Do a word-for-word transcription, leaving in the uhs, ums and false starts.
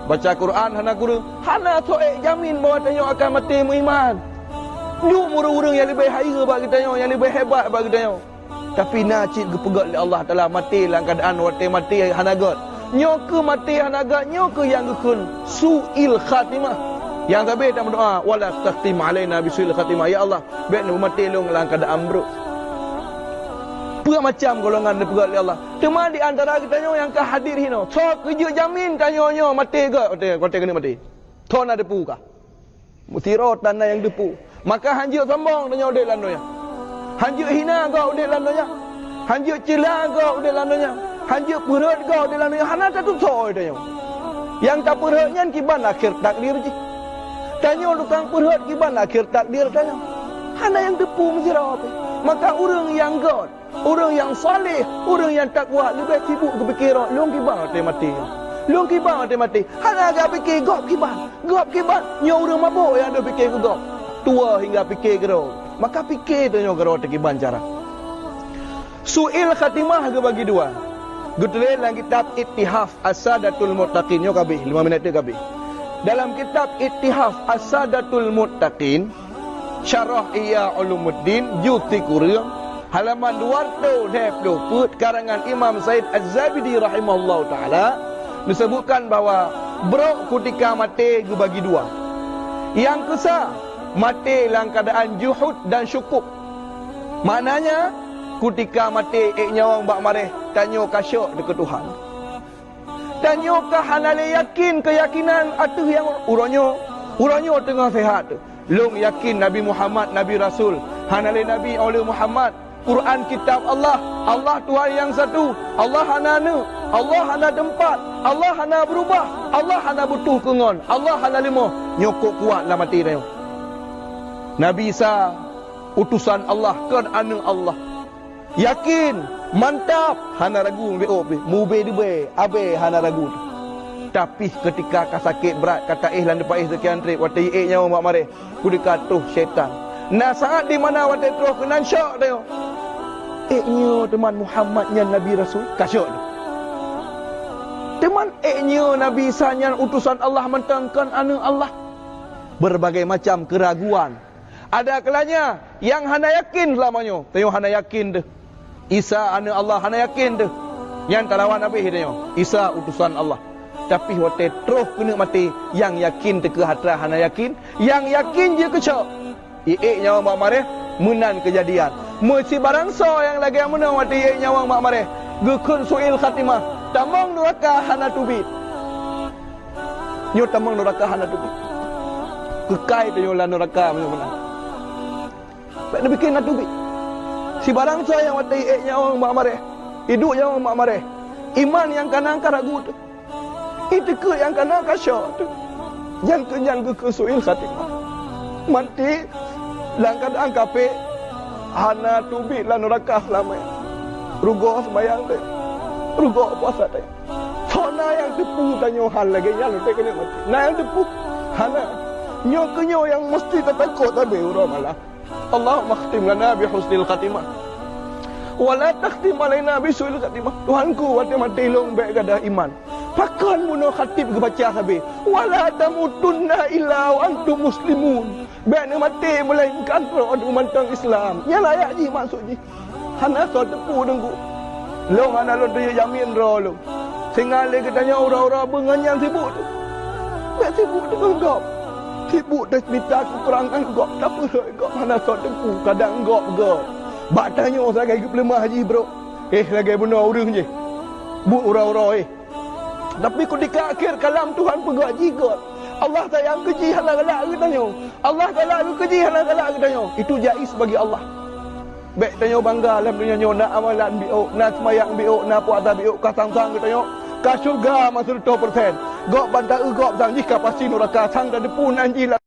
Baca Quran hana kureueng, hana soe jamin bahwa tanyoe akan maté meuiman. Nyoe ureueng-ureueng nyang leubeh hayeue bak geutanyoe, nyang leubeh hebat bak geutanyoe. Tapi na cit geupeugét lé Allah Taala maté lam keuadaan watée maté hana gét. Nyoe keuh maté hana gét, nyoe keuh nyang geukheun su'il khatimah. Nyang sabe tameudoa, "Wala takhtim alaina bisu'il khatimah." Ya Allah, bék neumaté lôn lam keuadaan brok. Peue macam golongan neupeugét lé Allah. Teuma di antara geutanyoe nyang ka hadir hinoe, soe keuh jeuet jamin tanyoe nyoe maté gét watée, watée keuneuk maté? Soe na teupeue kah? Sidroe tan na nyang teupeue. Maka hanjeuet sombong tanyoe udeb lam donya. Hanjeuet hina gob udeb lam donya. Hanjeuet ceula gob udeb lam donya. Hanjeuet peurhot gob udeb lam donya. Hana tatusoe tanyoe. Nyang tapeurhot nyan kiban akhé takdir jih. Tanyoe tukang peurhot kiban akhé takdir tanyoe. Hana nyang teupeue meusidroe pih. Maka ureueng nyang gét, ureueng nyang saleh, ureueng nyang takwa leubeh sibuk geupike rot, lôn kiban watée maté nyoe. Lôn kiban watée maté. Hana geupiké gob kiban. Gob kiban, nyoe ureueng mabök nyang deuh pike keu gob. Tuwoe hingga pike keudroe. Maka pike tanyoe keudroe teukiban cara. Su'il khatimah geubagi dua. Geutuléh lam kitab Ittihaf As-Sadatul Muttaqin. Nyoe ka abéh, lima minit teuk ka abéh. Dalam kitab Ittihaf As-Sadatul Muttaqin, Syarah Ihya Ulumuddin, juz sikureueng, halaman dua ratus lhée ploh peuet, karangan Imam Said Az-Zabidi rahimahullahu taala, disebutkan bahwa brok kutika maté geubagi dua. Nyang keusa, maté lam keuadaan juhud dan syukuk. Maknanya, kutika maté ék nyawöng bak maréh, tanyoe ka syok dikeue Tuhan. Tanyoe ka hana lé yakin keuyakinan ateueh nyang uroe nyoe. Uroe nyoe teungoh seuhat. Lôn yakin Nabi Muhammad nabi rasul. Hana lé nabi óh lheueh Muhammad. Quran kitab Allah. Allah Tuhan nyang satu. Allah hana aneuk. Allah hana teumpat. Allah hana beurubah. Allah hana butôh keu ngon. Allah hana leumoh. Nyoe kok kuat lam até tanyoe. Nabi Isa utosan Allah, kon aneuk Allah. Yakin, mantap, hana ragu, meubiôk pih, mubé dibée, abée hana ragu. Tapi keutika ka sakét brat, ka taéh lam deupaéh seukian treb, watée jiék nyawöng bak maréh, kudika troh syaitan. Na saát di mana watée troh keunan syok tanyoe. Ék nyoe teuman Muhammad nyan nabi rasul, ka syok. Teuman ék nyoe Nabi Isa nyan utosan Allah mantong kon aneuk Allah. Berbagai macam keraguan. Ada kalanya nyang hana yakin seulama nyoe. Tanyoe hana yakin deuh. Isa aneuk Allah hana yakin deuh. Nyan talawan abéh tanyoe. Isa utosan Allah. Tapi watée troh keuneuk maté, nyang yakin teuka atra hana yakin, nyang yakin jeuet keu syok. Iék nyawöng bak maréh, meunan keujadian. Meusibarang soe nyang lagée meunoe watée iék nyawöng bak maréh, geukheun su'il khatimah, tamong nuraka hana teubiet. Nyoe tamong nuraka hana teubiet. Keukai tanyoe lam nuraka meunyoe meunan. Bék neupike na teubiet. Sibarang soe nyang watée iék nyawöng bak maréh, iduek nyawöng bak maréh, iman nyang kana ka ragu teuh. Itikeuet nyang kana ka syok teuh. Nyan keuh nyan geukheun su'il khatimah. Maté lam keuadaan kafé, hana teubiet lam nuraka seulama. Rugoe seumayang teuh. Rugoe puasa teuh. Soe na nyang teupeue tanyoe hal lagée nyan watée keuneuk maté? Na nyang teupeue? Hana. Nyoe keuh nyoe nyang meuseuti tatakot sabe uroe malam. Allahumma khtim lana bi husnil khatimah. Wa la takhtim alaina bi su'il khatimah. Tuhanku, watée maté lôn bék gadôh iman. Pakon bunoe khatib geubaca sabe, "Wa la tamutunna illa wa antum muslimun." Bék neumaté meulaénkan droe mantong Islam. Nyan layak jih maksud jih. Hana soe teupeue Teungku. Lôn hana lôn tujoh jamin droe lôn. Singoh lé geutanyoe uroe-uroe beungon nyan sibuk teuh. Bék sibuk deungon gob. Sibuk teuh mita keukurangan gob, tapeurhot gob hana soe teupeue kadang gob-gob. Bak tanyoe sagai geupeuleumah jih brok. Eh, lagée bunoe ureuëng jih. Buet uroe-uroe, eh. Tapi keutika akhé kalam Tuhan peugah jih gét. Allah sayang keu jih hana galak geutanyoe. Allah galak keu jih hana galak geutanyoe. Itu jaiz bagi Allah. Bék tanyoe bangga lam donya nyoe na amalan biôk, na seumayang biôk, na puasa biôk, ka sang-sang geutanyoe ka syeuruga meuseureutoh persen. Gob ban taeu gob sang jih ka pasti nuraka sang tateupeue nan jih lam